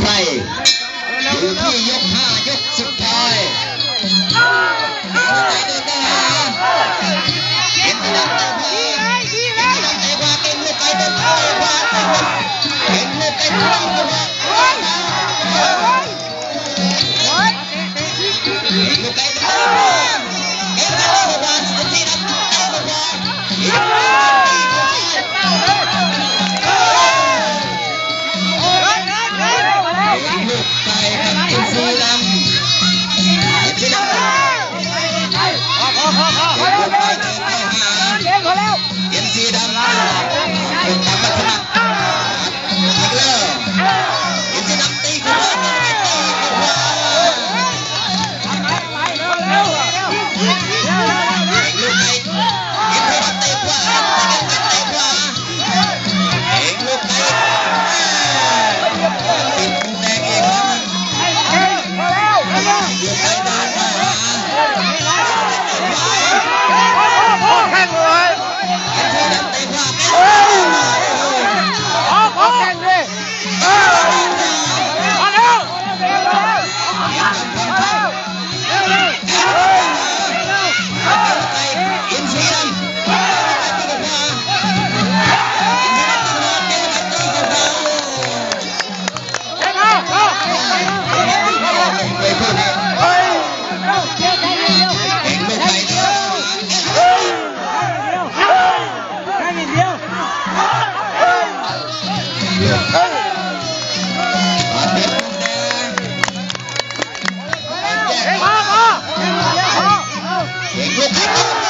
ໄປ ຢູ່ທີ່ຍົກຫ້າ ຍົກສຸດທ້າຍ. ເຫັນແຕ່ຂວາ ເຫັນແຕ່ຂວາ ເຫັນແຕ່ຂວາ ເກັ່ງລູກໄກ ເກັ່ງລູກໄກຂວາ ເກັ່ງລູກໄກຂວາ ເກັ່ງລູກໄກຂວາ ເກັ່ງລູກໄກຂວາ ເກັ່ງລູກໄກຂວາ ເຫັນແຕ່ຂວາ ເຫັນແຕ່ຂວາ. ໄປກັບເອັນຊີດຳ ເອັນຊີດຳ ເອັນຊີດຳ ເອັນຊີດຳ ເປັນຕາມລັກສະນະ ເອັນຊີດຳ ເອັນຊີດຳ ຕີເຂົ້າມາ ເຕະເຂົ້າມາ ເຕະເຂົ້າມາ ເຕະຂວາ ເຕະຂວາ ເຕະຂວາ ເອງລູກໄກ ຕິດแดงอีกครั้งหนึ่ง เอง พอแล้ว เอง ลูกไก เดินมาหา แข้งเลย เตะขวา ออก ออก แข้งดิ เออ พอแล้ว เฮ้ย มา มา เฮ้ย ลูก